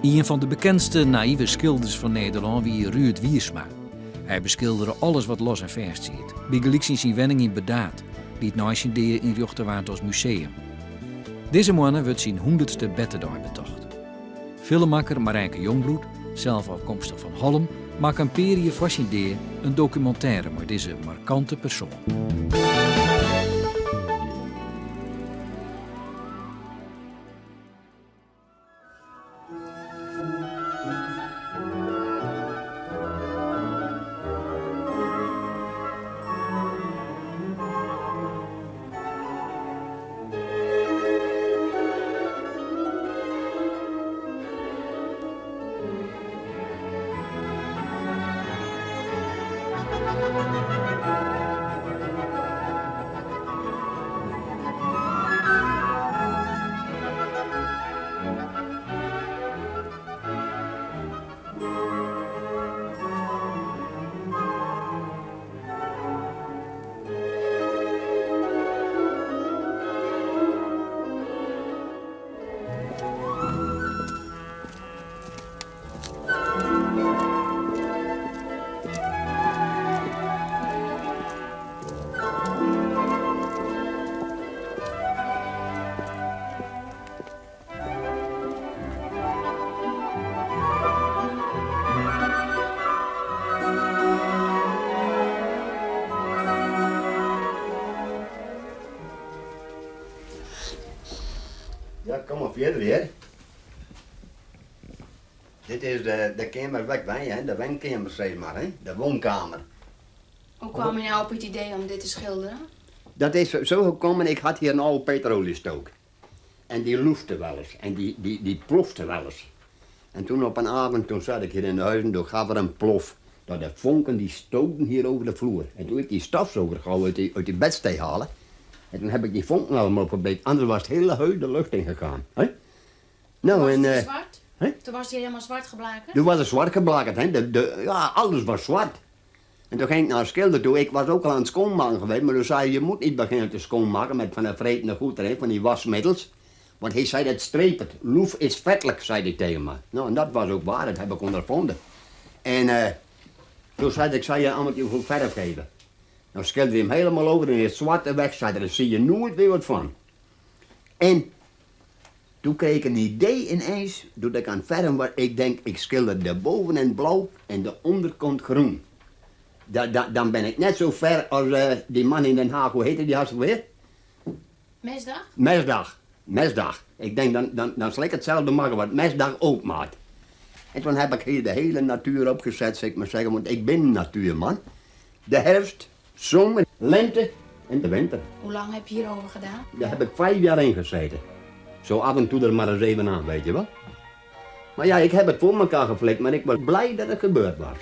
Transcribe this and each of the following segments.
Ien fan de bekendste naïve skilders fan Nederlân wie Ruurd Wiersma. Hy beskildere alles wat los en fêst siet, bygelyks yn syn wenning yn Burdaard, dy't nei syn dea ynrjochte waard as museum. Dizze moanne wurdt syn hûndertste bertedei betocht. Filmmakker Marijke Jongbloed, sels ôfkomstich fan Hollum, makke in pear jier foar syn dea in dokumintêre mei dizze markante persoan. Ja, kom mar fierder hear. Dit is de, de keamer wêr't ik wenje, hè? De wenkeamer sis mar, hè? De woonkamer. Hoe kwam je nou op it idee om dit te skilderen? Dat is zo gekomen, ik had hier een oude petroliestook. En die loefte wel eens en die, die, die plofte wel eens. En toen op een avond, toen zat ik hier in de huis en toen gaf er een plof. Dat de vonken die stoten hier over de vloer. En toen ik die stofzuiger gauw uit die, uit die bedstee halen. En toen heb ik die vonken allemaal opgebeet. Anders was het hele huis de lucht in gegaan. Hè? Nou, en, uh, zwart? Hè? Toen was hij helemaal zwart geblakerd? Toen was het zwart geblakerd, hè? De, de, ja, alles was zwart. En toen ging ik naar de schilder toe. Ik was ook al aan het schoonmaken geweest, maar toen zei hij, je moet niet beginnen te schoonmaken met van dat vretende goed erin, van die wasmiddels. Want hij zei, dat strepert. Loef is vetelijk, zei hij tegen me. Nou, en dat was ook waar, dat heb ik ondervonden. En uh, toen zei ik, ik zal je allemaal goed verf geven. Nou schilderde hij hem helemaal over en het zwarte weg, zei hij, daar zie je nooit weer wat van. En toen kreeg ik een idee ineens, doordat ik aan het verven was. Ik denk, ik schilder de bovenkant blauw en de onderkant groen. Da, da, dan ben ik net zo ver als uh, die man in Den Haag, hoe heette die hartstikke weer? Mesdag? Mesdag, Mesdag. Ik denk, dan, dan, dan zal ik hetzelfde maken wat Mesdag ook maakt. En toen heb ik hier de hele natuur opgezet, zeg ik maar zeggen, want ik ben een natuurman. De herfst, zomer, lente en de winter. Hoe lang heb je hierover gedaan? Daar heb ik 5 jaar in gezeten. Zo af en toe er maar eens even aan, weet je wel. Maar ja, ik heb het voor elkaar geflikt, maar ik was blij dat het gebeurd was.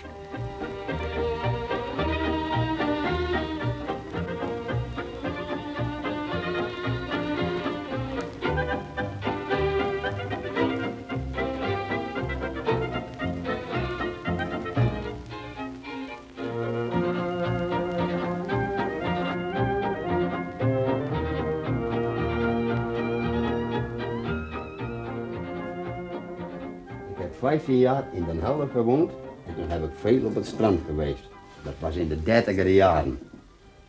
Ik heb 15 jaar in Den Helder gewoond en toen heb ik veel op het strand geweest. Dat was in de dertiger jaren.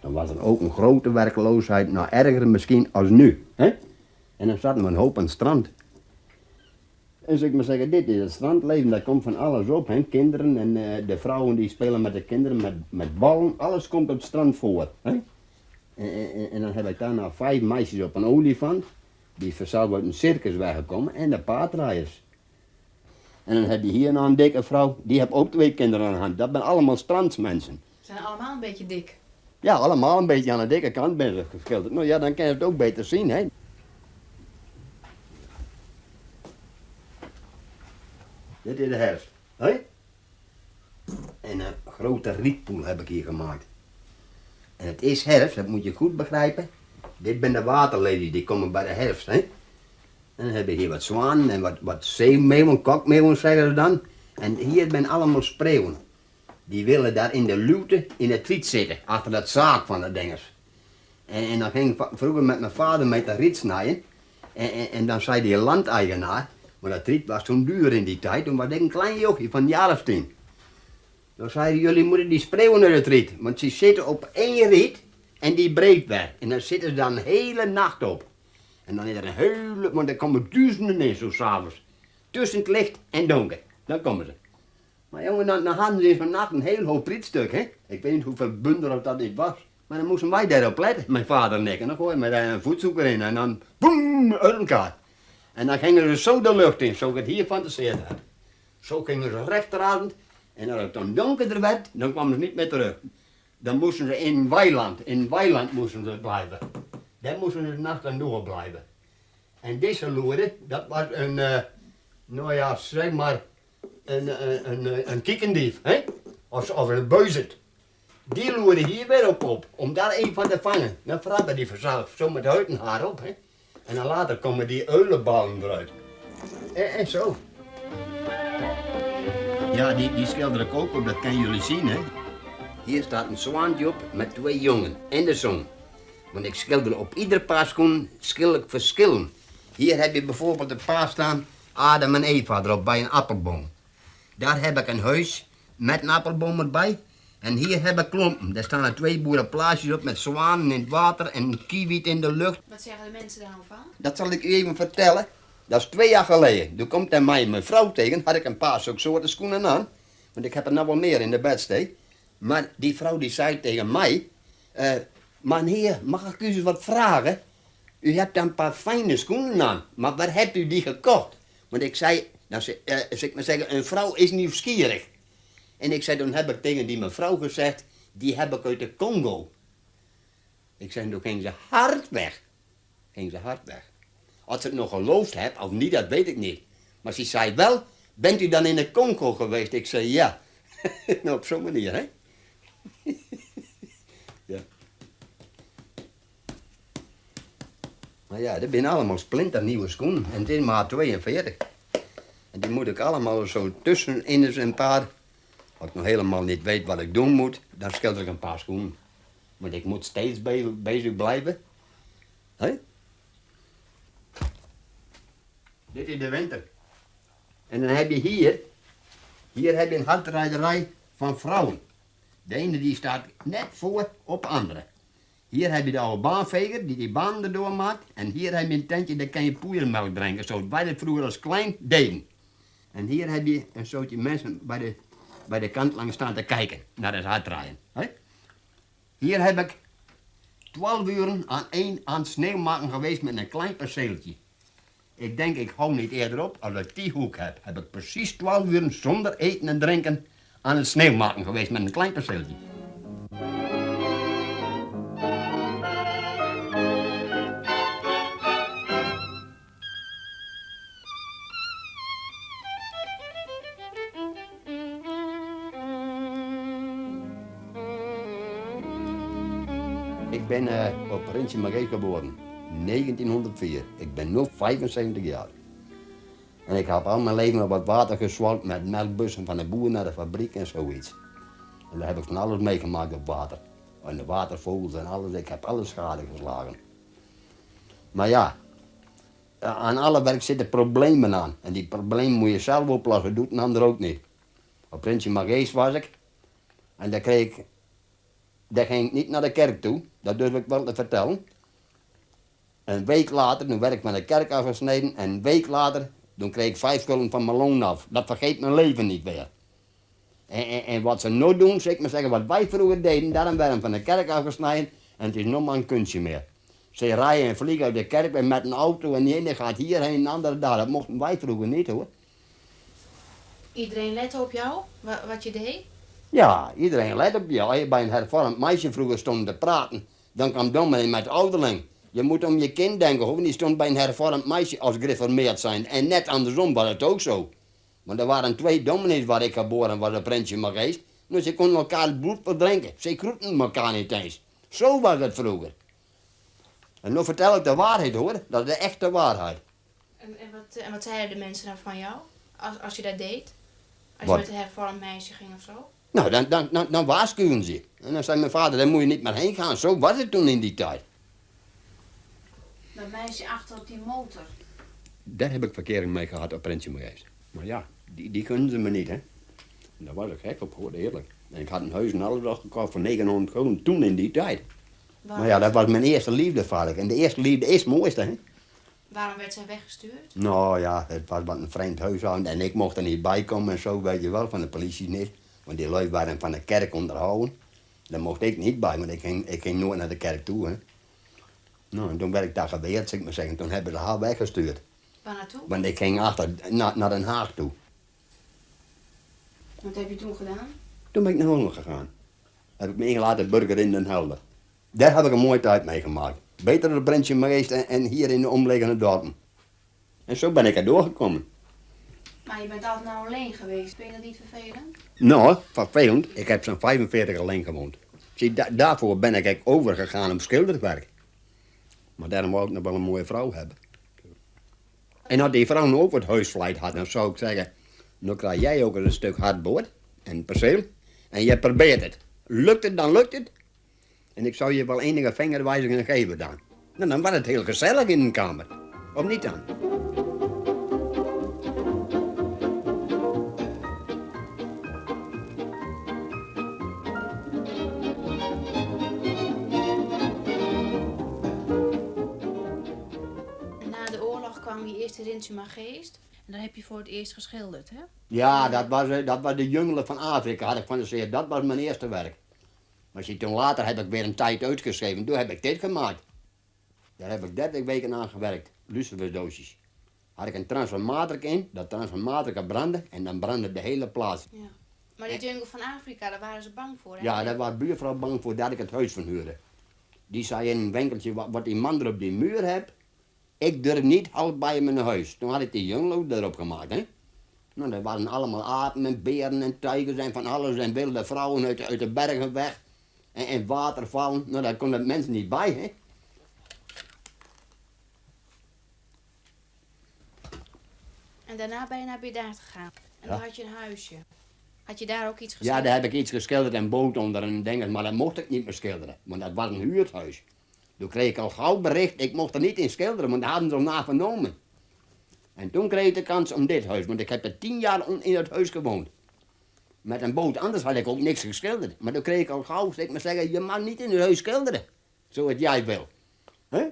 Dan was er ook een grote werkloosheid, nou erger misschien als nu. Hè? En dan zaten we een hoop aan het strand. En zou ik maar zeggen, dit is het strandleven, daar komt van alles op. Hè? Kinderen en eh, de vrouwen die spelen met de kinderen, met, met ballen, alles komt op het strand voor. Hè? En, en, en dan heb ik daarna vijf meisjes op een olifant, die vanzelf uit een circus weggekomen, en de paardrijders. En dan heb je hier nog een dikke vrouw, die heeft ook twee kinderen aan de hand. Dat zijn allemaal strandsmensen. Ze zijn allemaal een beetje dik. Ja, allemaal een beetje aan de dikke kant ben ze geschilderd. Nou ja, dan kan je het ook beter zien, hè. Dit is de herfst, hè? En een grote rietpoel heb ik hier gemaakt. En het is herfst, dat moet je goed begrijpen. Dit zijn de waterlelies, die komen bij de herfst, hè. En dan hebben we hier wat zwanen en wat, wat zeemeeuwen, kokmeeuwen zeggen ze dan. En hier zijn allemaal spreeuwen. Die willen daar in de luwte in het riet zitten, achter dat zaak van de dingers. En, en dan ging ik vroeger met mijn vader met de riet snijden. En, en, en dan zei die landeigenaar, Maar dat riet was toen duur in die tijd. Toen was ik een klein jochie van een jaar of 10. Toen zeiden jullie moeten die spreeuwen uit het riet. Want ze zitten op één riet en die breekt weg. En daar zitten ze dan de hele nacht op. En dan is er een hele... Want er komen duizenden in zo s'avonds. Tussen het licht en donker. Dan komen ze. Maar jongen, dan hadden ze in zo'n nacht een heel hoop rietstuk, hè. Ik weet niet hoeveel bunder of dat niet was. Maar dan moesten wij daarop letten, mijn vader en ik. En dan gooiden we daar een voetzoeker in en dan boem, uit elkaar. En dan gingen ze zo de lucht in, zo ik het hier fantaseerd had. Zo gingen ze rechterhand. En als het dan donkerder werd, dan kwamen ze niet meer terug. Dan moesten ze in weiland, in weiland moesten ze blijven. Daar moesten ze de nacht aan door blijven. En deze loerde, dat was een, nou ja, zeg maar, een kiekendief, hè? Of een buizerd. Die loerde hier weer op, om daar een van te vangen. Dan fratte die vanzelf, zo met huidenhaar op, hè? En dan later komen die uilenballen eruit. En zo. Ja, die schilder ik ook op, dat kunnen jullie zien, hè. Hier staat een zwaantje op met 2 jongen en de zon. Want ik schilder op ieder paar schoen, schilder ik verschillen. Hier heb je bijvoorbeeld een paar staan, Adam en Eva erop bij een appelboom. Daar heb ik een huis met een appelboom erbij. En hier heb ik klompen. Daar staan er 2 boerenplaatjes op met zwanen in het water en kiewiet in de lucht. Wat zeggen de mensen daar nou van? Dat zal ik u even vertellen. Dat is 2 jaar geleden. Toen komt er mij mijn vrouw tegen, had ik een paar zulke soorten schoenen aan. Want ik heb er nou wel meer in de bedstee. Maar die vrouw die zei tegen mij, meneer, mag ik u eens wat vragen? U hebt een paar fijne schoenen aan, maar waar hebt u die gekocht? Want ik zei, nou, ze zeg ik maar zeggen, een vrouw is nieuwsgierig. En ik zei, toen heb ik tegen die mevrouw gezegd, die heb ik uit de Congo. Ik zei, toen ging ze hard weg. Ging ze hard weg. Als ze het nog geloofd heeft of niet, dat weet ik niet. Maar ze zei wel, bent u dan in de Congo geweest? Ik zei, ja. Nou, op zo'n manier, hè? Ja. Maar ja, dat zijn allemaal splinternieuwe schoenen. En het is maar 42. En die moet ik allemaal zo tussenin eens een paar. Als ik nog helemaal niet weet wat ik doen moet, dan schilder ik een paar schoenen. Want ik moet steeds bezig blijven. Hè? Dit is de winter. En dan heb je hier, hier heb je een hardrijderij van vrouwen. De ene die staat net voor op de andere. Hier heb je de oude baanveger die die baan erdoor maakt. En hier heb je een tentje, daar kan je poeiermelk drinken. Zoals wij dat vroeger als klein deden. En hier heb je een soortje mensen bij de kant langs staan te kijken naar het hardrijden. Hè? Hier heb ik 12 uren aan één aan het sneeuw maken geweest met een klein perceeltje. Ik denk, ik hou niet eerder op. Als ik die hoek heb, heb ik precies 12 uren zonder eten en drinken aan het sneeuw maken geweest met een klein perceeltje. Ik ben op Rinsumageast geboren, 1904. Ik ben nu 75 jaar. En ik heb al mijn leven op het water gezwalkt met melkbussen van de boer naar de fabriek en zoiets. En daar heb ik van alles meegemaakt op water. En de watervogels en alles, ik heb alles schade geslagen. Maar ja, aan alle werk zitten problemen aan. En die problemen moet je zelf oplossen, doet een ander ook niet. Op Rinsumageast was ik. En daar kreeg ik, daar ging ik niet naar de kerk toe, dat durf ik wel te vertellen. Een week later, toen werd ik van de kerk afgesneden, en een week later, toen kreeg ik 5 gulden van mijn loon af. Dat vergeet mijn leven niet meer. En wat ze nu doen, zeg ik maar zeggen, wat wij vroeger deden, daarom werden van de kerk afgesneden en het is nog maar een kunstje meer. Ze rijden en vliegen uit de kerk en met een auto en die ene gaat hierheen en de andere daar. Dat mochten wij vroeger niet hoor. Iedereen lette op jou, wat je deed? Ja, iedereen let op jou. Als je bij een hervormd meisje vroeger stond te praten, dan kwam dominee met de ouderling. Je moet om je kind denken, hoor. Die stond bij een hervormd meisje als gereformeerd zijn. En net andersom was het ook zo. Want er waren 2 dominees waar ik geboren was, op Rinsumageast. Dus ze konden elkaar het bloed verdrinken. Ze groeten elkaar niet eens. Zo was het vroeger. En nu vertel ik de waarheid hoor, dat is de echte waarheid. En wat zeiden de mensen dan van jou, als je dat deed? Als je Wat? met een hervormd meisje ging of zo? Nou, dan waarschuwen ze. En dan zei mijn vader, daar moet je niet meer heen gaan. Zo was het toen in die tijd. Dat meisje achter op die motor. Dêr heb ik ferkearing mei gehad op Rinsumageast. Mar ja, dy gunden se my niet, hè. En dêr was ik gek op, hoor, earlik. En ik had in huis en alles al gekocht foar 900 gulden, toen in dy tijd. Mar ja, dat was myn earste liefde, vaar ik. En de earste liefde is it moaiste, hè. Waarom werd zij weggestuurd? Nou ja, het was wat een vreemd huishouden en ik mocht er niet bij komen en zo, weet je wel, van de politie niet. Want die lui waren van de kerk onderhouden. Daar mocht ik niet bij, want ik ging nooit naar de kerk toe, hè. Nou, en toen werd ik daar geweerd, zal ik maar zeggen. Toen hebben ze haar weggestuurd. Waar naartoe? Want ik ging achter, naar Den Haag toe. Wat heb je toen gedaan? Toen ben ik naar Holland gegaan. Heb ik me ingelaten burger in Den Helder. Daar heb ik een mooie tijd mee gemaakt. Beter dan Rinsumageast en hier in de omliggende dorpen. En zo ben ik er doorgekomen. Maar je bent altijd nou alleen geweest. Vind je dat niet vervelend? Nou, vervelend. Ik heb zo'n 45 alleen gewoond. Zie, daarvoor ben ik overgegaan op schilderwerk. Maar daarom wou ik nog wel een mooie vrouw hebben. En als die vrouw nou ook wat huisvlijt had, dan zou ik zeggen... Nou krijg jij ook eens een stuk hardboard en een perceel. En je probeert het. Lukt het, dan lukt het. En ik zou je wel enige vingerwijzingen geven dan. Nou, dan was het heel gezellig in de kamer. Of niet dan? Na de oorlog kwam je eerst in Rinsumageast. En daar heb je voor het eerst geschilderd, hè? Ja, dat was de jungle van Afrika, had ik van de zeer. Dat was mijn eerste werk. Maar zie, toen later heb ik weer een tijd uitgeschreven. Toen heb ik dit gemaakt. Daar heb ik 30 weken aan gewerkt. Lucifersdoosjes. Had ik een transformator in, dat transformator brandde en dan brandde de hele plaats. Ja. Maar die jungle van Afrika, daar waren ze bang voor, hè? Ja, daar was buurvrouw bang voor dat ik het huis van huurde. Die zei in een winkeltje, wat die man er op die muur heeft, ik durf niet half bij hem in huis. Toen had ik die jungle ook erop gemaakt, hè. Nou, dat waren allemaal apen en beren en tijgers en van alles en wilde vrouwen uit de bergen weg. En watervallen, nou, daar kon het mens niet bij, hè. En daarna ben je naar Birdaard gegaan. En Ja. daar had je een huisje. Had je daar ook iets Ja, geschilderd? daar heb ik iets geschilderd en boot onder en dingen, maar dat mocht ik niet meer schilderen. Want dat was een huurhuis. Toen kreeg ik al gauw bericht, ik mocht er niet in schilderen, want daar hadden ze al naar vernomen. En toen kreeg ik de kans om dit huis, want ik heb er 10 jaar in het huis gewoond. Met een boot, anders had ik ook niks geschilderd. Maar toen kreeg ik al gauw, zeg ik maar zeggen, je mag niet in het huis schilderen. Zoals jij wil. Hè?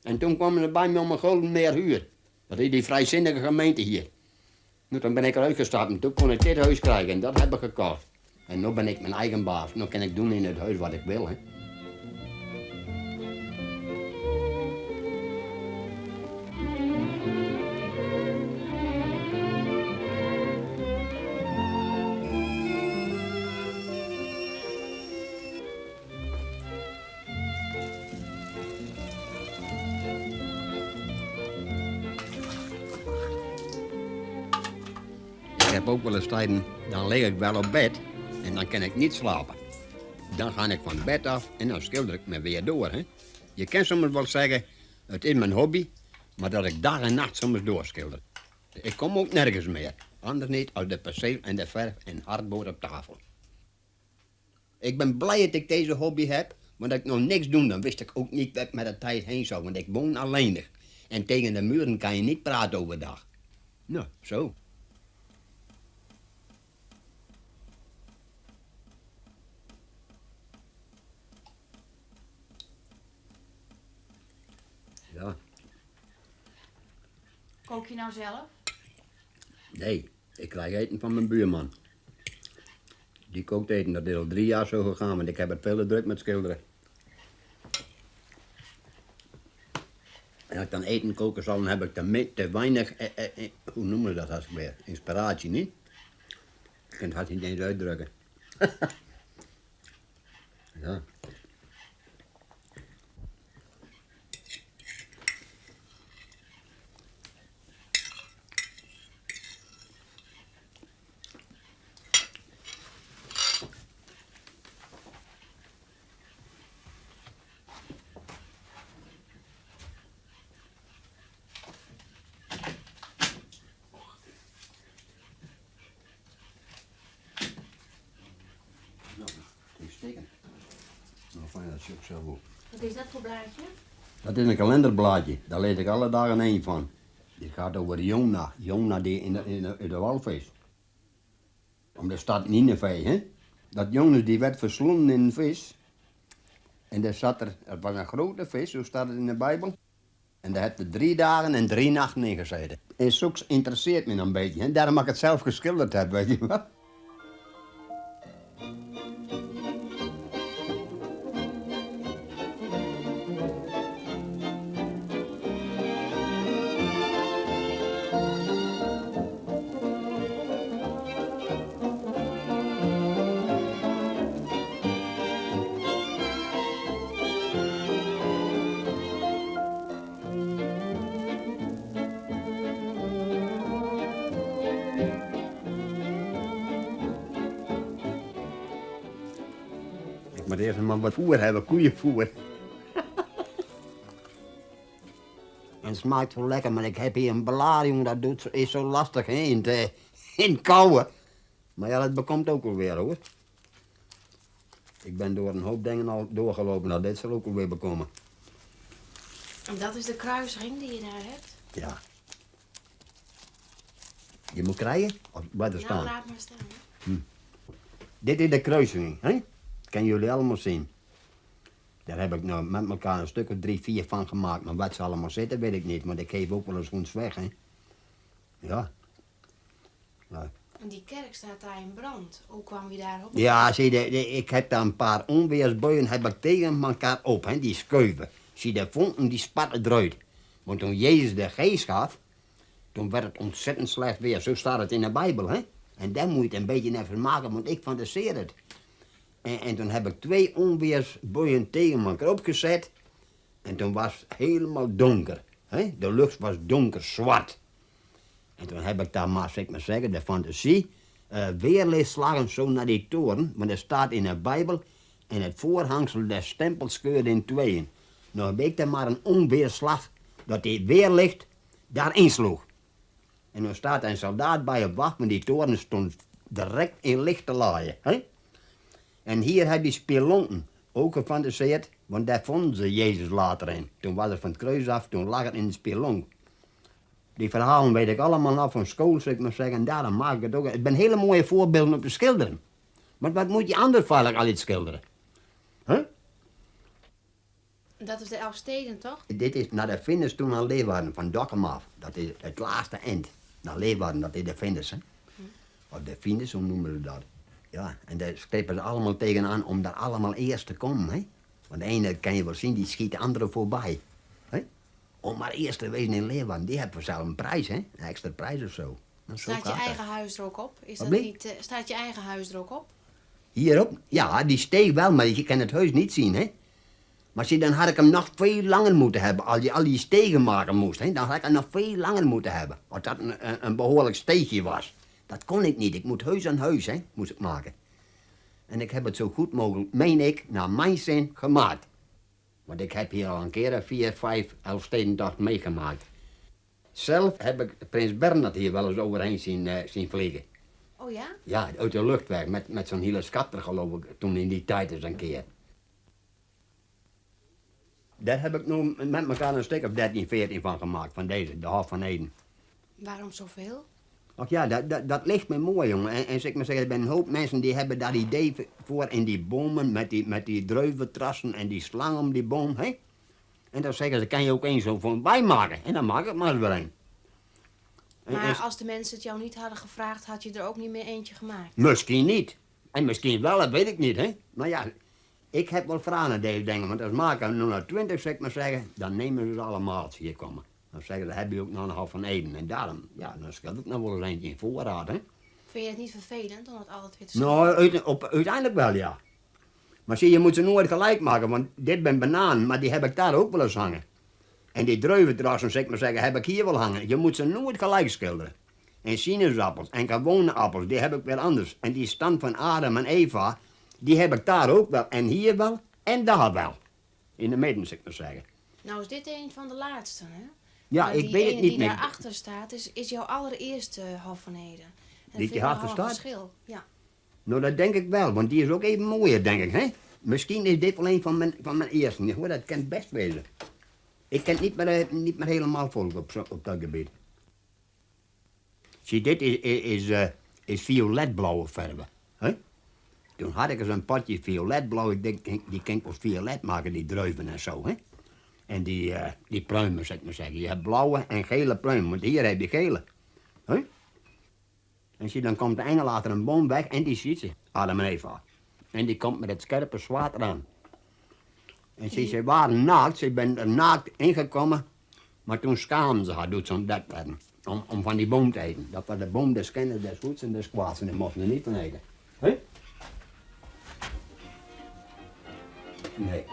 En toen kwamen ze bij me om een gulden meer huur. Dat is die vrijzinnige gemeente hier. Nou, toen ben ik eruit gestapt en toen kon ik dit huis krijgen en dat heb ik gekocht. En nu ben ik mijn eigen baas. Nu kan ik doen in het huis wat ik wil, hè. Ik heb ook wel eens tijden, dan lig ik wel op bed en dan kan ik niet slapen. Dan ga ik van bed af en dan schilder ik me weer door. Hè? Je kan soms wel zeggen, het is mijn hobby, maar dat ik dag en nacht soms doorschilder. Ik kom ook nergens meer. Anders niet als de perceel en de verf en hardboard op tafel. Ik ben blij dat ik deze hobby heb, want als ik nog niks doe, dan wist ik ook niet wat ik met de tijd heen zou, want ik woon alleenig. En tegen de muren kan je niet praten overdag. Nou, zo. Ja. Kook je nou zelf? Nee, ik krijg eten van mijn buurman. Die kookt eten, dat is al 3 jaar zo gegaan, want ik heb het veel te druk met schilderen. En als ik dan eten koken zal, dan heb ik te weinig, hoe noemen ze dat als ik weer? Inspiratie, niet? Ik kan het hard niet eens uitdrukken. Ja. Wat is dat voor blaadje? Dat is een kalenderblaadje, daar lees ik alle dagen één van. Dit gaat over Jona. Jona die in de, in de, in de walvis. Om de stad Nineveh, hè? Dat Jonas die werd verslonden in een vis. En daar zat er, het was een grote vis, zo staat het in de Bijbel. En daar heb er 3 dagen en 3 nachten in gezeten. En zulks interesseert me een beetje. En daarom dat ik het zelf geschilderd heb, weet je wel. Ik moet eerst maar wat voer hebben, koeienvoer. En het smaakt zo lekker, maar ik heb hier een blaar, jongen, dat doet, is zo lastig, hè, in het kouwen. Maar ja, dat bekomt ook alweer, hoor. Ik ben door een hoop dingen al doorgelopen, nou, dit zal ook alweer bekomen. En dat is de kruisring die je daar hebt? Ja. Je moet krijgen? Of blijf er Nou, staan? laat maar staan. Hè. Dit is de kruising, hè? Dat kunnen jullie allemaal zien. Daar heb ik nou met elkaar een stuk of 3, 4 van gemaakt. Maar wat ze allemaal zitten, weet ik niet. Want ik geef ook wel eens ons weg, hè. Ja. Ja. En die kerk staat daar in brand. Hoe kwam je daarop? Ja, zie je, ik heb daar een paar onweersbuien heb ik tegen elkaar op, hè, die schuiven. Zie, de vonken die spatten eruit. Want toen Jezus de geest gaf, toen werd het ontzettend slecht weer. Zo staat het in de Bijbel, hè. En daar moet je het een beetje naar vermaken, want ik fantaseer het. En toen heb ik 2 onweersbuien tegen elkaar opgezet. En toen was het helemaal donker. Hè? De lucht was donker, zwart. En toen heb ik daar maar, zeg ik maar zeggen, de fantasie weerlichtslagen zo naar die toren. Want er staat in de Bijbel, en het voorhangsel des tempels scheurde in tweeën. Nou heb ik daar maar een onweerslag dat die weerlicht daar insloeg. En dan staat een soldaat bij op wacht, maar die toren stond direct in licht te laaien. Hè? En hier heb je spelonken, ook gefantaseerd, want daar vonden ze Jezus later in. Toen was het van het kruis af, toen lag het in de spelonk. Die verhalen weet ik allemaal nog van school, zou ik maar zeggen, en daarom maak ik het ook. Het zijn hele mooie voorbeelden om te schilderen. Maar wat moet je anders vaak al iets schilderen? Huh? Dat is de Elfsteden, toch? Dit is naar de finish toen naar Leeuwarden, van Dokkum af. Dat is het laatste eind. Naar Leeuwarden, dat is de finish, hè? Of de finish, hoe noemen ze dat? Ja, en daar strepen ze allemaal tegenaan om daar allemaal eerst te komen, hè? Want de ene, kan je wel zien, die schiet de andere voorbij. Hè? Om maar eerst te wezen in Leeuwarden, die hebben zelf een prijs, hè? Een extra prijs of zo. Nou, zo Staat je gaat dat. eigen huis er ook op? Is Wat dat blieft? niet staat je eigen huis er ook op? Hierop? Ja, die steeg wel, maar je kan het huis niet zien, hè? Maar zie, dan had ik hem nog veel langer moeten hebben. Als je al die stegen maken moest, hè, dan had ik hem nog veel langer moeten hebben. Want dat een behoorlijk steegje was. Dat kon ik niet. Ik moet huis aan huis, hè, moest ik maken. En ik heb het zo goed mogelijk, meen ik, naar mijn zin gemaakt. Want ik heb hier al een keer 4, 5 Elfstedentocht meegemaakt. Zelf heb ik Prins Bernhard hier wel eens overheen zien vliegen. Oh ja? Ja, uit de luchtweg, met zo'n helikopter geloof ik, toen in die tijd eens een keer. Daar heb ik nu met elkaar een stuk of 13, 14 van gemaakt, van deze, de Hof van Eden. Waarom zoveel? Ach ja, dat ligt me mooi, jongen. En zeg maar zeggen, er zijn een hoop mensen die hebben daar idee voor in die bomen met die druiventrassen en die slang om die boom, hè? En dan zeggen ze, kan je ook eens zo van bijmaken. En dan maak ik het maar eens weer een. Maar als de mensen het jou niet hadden gevraagd, had je er ook niet meer eentje gemaakt? Misschien niet. En misschien wel, dat weet ik niet, hè? Maar ja, ik heb wel vragen naar deze dingen, want als maken nu naar 20, zeg ik maar zeggen, dan nemen ze ze allemaal als ze hier komen. Dan zeggen ze, heb je ook nog een half van Eden. En daarom, ja, dan scheelt ik nog wel eens eentje in voorraad, hè. Vind je het niet vervelend om dat altijd weer te Nou, uiteindelijk wel, ja. Maar zie, je moet ze nooit gelijk maken, want dit ben bananen, maar die heb ik daar ook wel eens hangen. En die druivendrassen, zeg ik maar zeggen, heb ik hier wel hangen. Je moet ze nooit gelijk schilderen. En sinaasappels en gewone appels, die heb ik weer anders. En die stand van Adam en Eva, die heb ik daar ook wel. En hier wel en daar wel. In de midden, zeg ik maar zeggen. Nou is dit een van de laatste, hè? Ja, Maar ik die weet het ene niet die meer. daarachter staat, is jouw allereerste Hof van Eden. En dat Die vind ik daarachter nogal een staat? verschil, ja. Nou, dat denk ik wel, want die is ook even mooier, denk ik, hè? Misschien is dit wel een van mijn eerste. Hoor, dat kan best wezen. Ik ken het niet meer helemaal volgen op dat gebied. Zie, dit is, is, is, is fioletblauwe ferve. Hè? Toen had ik eens een potje violetblauw. Ik denk, die kan ik wel violet maken, die druiven en zo. Hè? En die, die pruimen, zeg ik maar zeggen. Je hebt blauwe en gele pruimen, want hier heb je gele. Hè? En zie, dan komt de engel achter een boom weg en die ziet ze, Adam en Eva. En die komt met het scherpe zwaard eraan. En zie, ze waren naakt, ze zijn er naakt ingekomen. Maar toen schaamden ze haar, doet ze ontdekt werden. Om, om van die boom te eten. Dat was de boom des kennis des goeds en des kwaads. En die mochten ze niet van eten. Hè? Nee.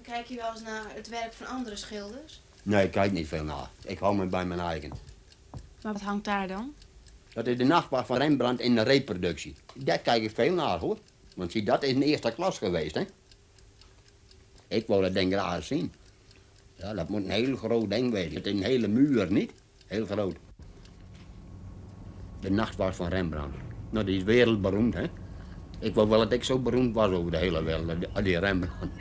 Kijk je wel eens naar het werk van andere schilders? Nee, ik kijk niet veel naar. Ik hou me bij mijn eigen. Maar wat hangt daar dan? Dat is de nachtwacht van Rembrandt in de reproductie. Daar kijk ik veel naar, hoor. Want zie, dat is een eerste klas geweest, hè. Ik wou dat ding graag zien. Ja, dat moet een heel groot ding wezen. Het is een hele muur, niet? Heel groot. De nachtwacht van Rembrandt. Nou, die is wereldberoemd, hè. Ik wou wel dat ik zo beroemd was over de hele wereld, die Rembrandt.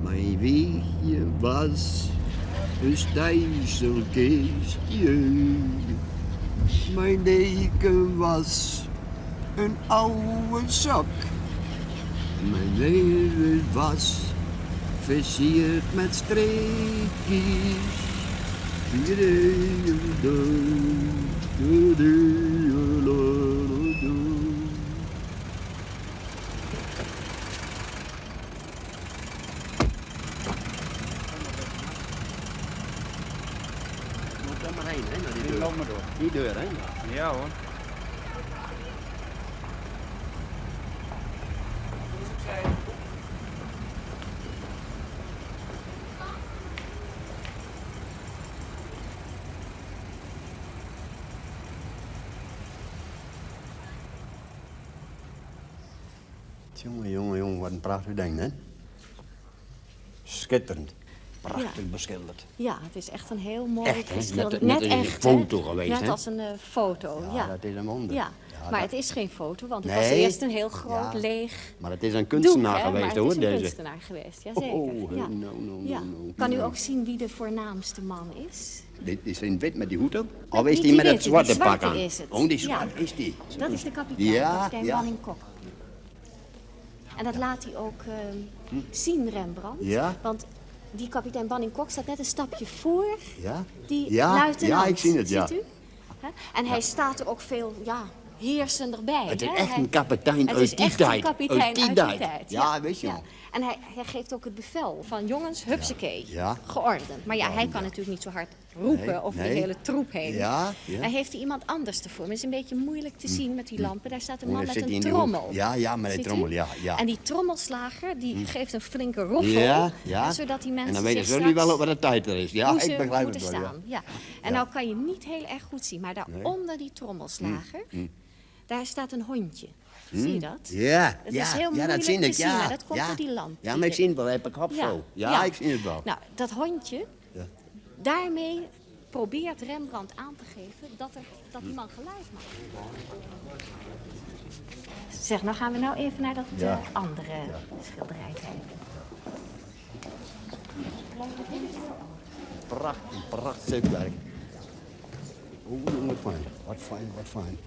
Mijn wiegje was een stijzelkistje. Mijn deken was een oude zak. Mijn leven was versierd met streekjes. Loop daar maar heen, hè, naar die deur. Loop maar door. Die deur, hè? Ja hoor. Jongen, jongen, jongen, wat een prachtig ding, hè? Schitterend. Prachtig Ja. beschilderd. Ja, het is echt een heel mooi Echt, hè? geschilderd. Net- net Net een echt, foto hè? geweest, Net hè? als een foto, ja. dat is een wonder. Ja, Ja, maar dat- het is geen foto, want het was Nee. eerst een heel groot Ja. leeg Maar het is een doek, kunstenaar hè? geweest, maar het hoor. is een deze. kunstenaar geweest, jazeker. Oh, ja. no, no, ja. no, no. Kan u No. ook zien wie de voornaamste man is? Dit is in wit met die hoed op? Met Of is niet die die met het witte, die zwarte pak zwarte aan? is het. Oh, die Ja. zwarte is die. Dat is de kapitein, Ja, kapitein ja. Banning Kok. En dat laat hij ook zien, Rembrandt. Ja. Want die kapitein Banning Kok staat net een stapje voor Ja? die Ja, luitenant. ja, ik zie het, ja. Ziet u? Hè? En hij staat er ook veel ja, heersender bij. Het is hè? echt Hij- een kapitein Het uit is die echt tijd. een kapitein Uit die uit die tijd. tijd. Ja, weet je wel. En hij, hij geeft ook het bevel van jongens, hupsakee, Ja. geordend. Maar ja, hij kan natuurlijk niet zo hard roepen Nee, over nee. die hele troep heen. Ja, ja. Hij heeft er iemand anders ervoor. Maar het is een beetje moeilijk te zien met die lampen. Daar staat een Oh, man dan met zit hij een in die hoek. trommel. Ja, ja, met een Ziet u? trommel, ja, ja. En die trommelslager, die geeft een flinke roffel. Ja, ja. hè, Zodat die mensen En dan weten zich ze jullie straks wel wat de tijd er is. Ja, hoe ze ik begrijp moeten het wel. Ja. staan. Ja. En nou kan je niet heel erg goed zien, maar daaronder die trommelslager, daar staat een hondje. Zie je dat? Ja, Het ja, is heel ja, moeilijk dat zie te ik, zien, ja. maar dat komt ja. door die lamp. Ja, die maar ik er- zie het wel, heb ik op zo. Ja, ik zie het wel. Nou, dat hondje, Ja. daarmee probeert Rembrandt aan te geven dat, er, dat die man geluid maakt. Zeg, nou gaan we nou even naar dat Ja. andere schilderij kijken. Prachtig, prachtig stuk werk. Oeh, jongen, wat fijn. Wat fijn, wat fijn.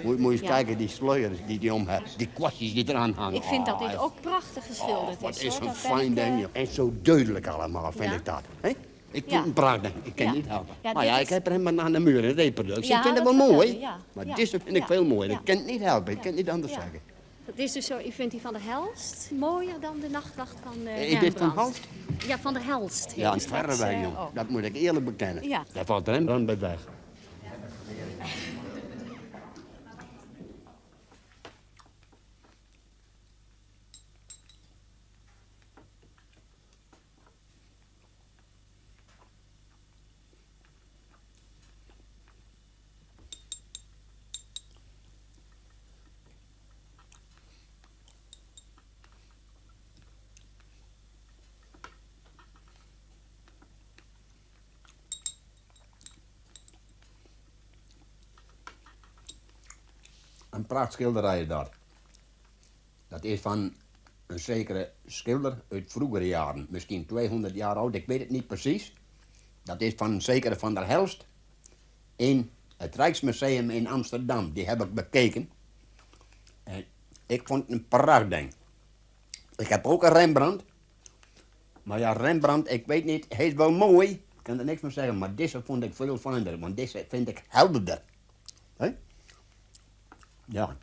Moet je eens Ja. kijken, die sluiers die die om heeft, die kwastjes die eraan hangen. Ik vind dat dit Oh, ook prachtig geschilderd oh, wat is. is hoor. een Dat ben fijn ik, ding, joh. En zo duidelijk allemaal, vind Ja. ik dat. Hè? Ik vind Ja. het een prachtig. Ik kan Ja. niet helpen. Ja, maar dit ja, is- ik heb er helemaal aan de muur, een reproductie. Ja, ik vind het dat wel vertelde mooi. je, ja. Maar Ja. dit vind ik Ja. veel mooier. Ja. Ik kan het niet helpen. Ik kan het niet anders Ja. zeggen. Dat is dus zo, u vindt die van der Helst mooier dan de nachtwacht van Is dit van Rembrandt. Halst? Ja, van der Helst. Ja, een heet dat, verre weg, jong. ook. Dat moet ik eerlijk bekennen. Ja. Daar valt Rembrandt bij weg. Een prachtschilderij dat. Dat is van een zekere schilder uit vroegere jaren. Misschien 200 jaar oud, ik weet het niet precies. Dat is van een zekere Van der Helst in het Rijksmuseum in Amsterdam. Die heb ik bekeken. En ik vond het een prachtding. Ik heb ook een Rembrandt. Maar ja, Rembrandt, ik weet niet, hij is wel mooi. Ik kan er niks van zeggen, maar deze vond ik veel fijner. Want deze vind ik helderder. Hè? Ja.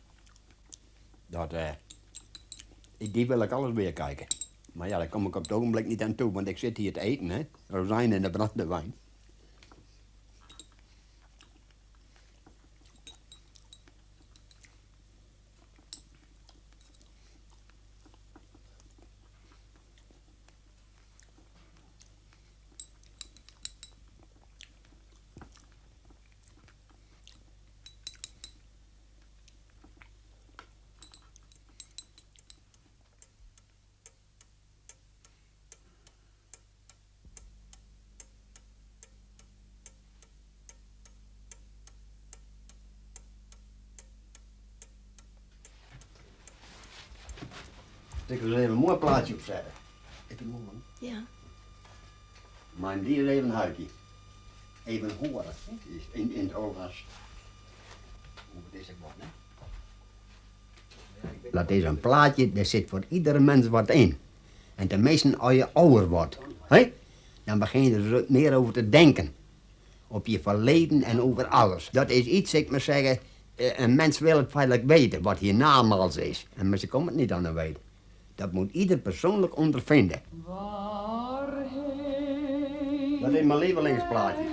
Dat, die wil ik alles weer kijken. Maar ja, daar kom ik op het ogenblik niet aan toe, want ik zit hier te eten, hè. Rozijn in de brandewijn. Ik wil even een mooi plaatje opzetten. Ik heb een Ja. Maar die is even een huidje. Even horen. hè. Is in het Hollands. Hoe het is ik wat, hè? Dat is een plaatje, daar zit voor iedere mens wat in. En tenminste als je ouder wordt, hè? Dan begin je er meer over te denken. Op je verleden en over alles. Dat is iets, ik maar zeggen, een mens wil het feitelijk weten, wat hiernamaals is. En maar ze komt het niet aan de weten. Dat moet ieder persoonlijk ondervinden. Dat is mijn lievelingsplaatje.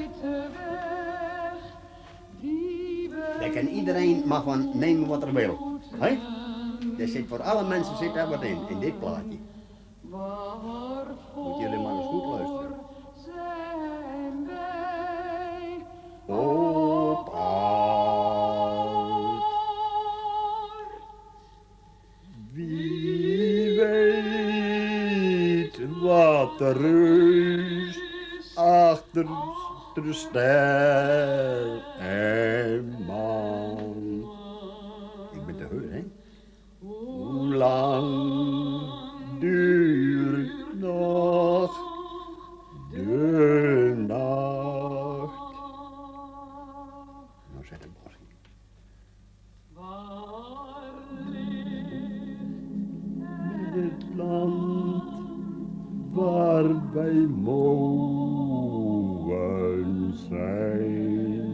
Daar kan iedereen maar van nemen wat er wil. Hè? Er zit voor alle mensen zit daar wat in, in dit plaatje. Moet jullie maar eens goed luisteren. Op aard. Wie weet wat er is achter de ster en maan. Ik ben te hoor, hè? Hoe lang duurt nog de nacht? Nou zet het bos in. Het land waar wij mogen zijn.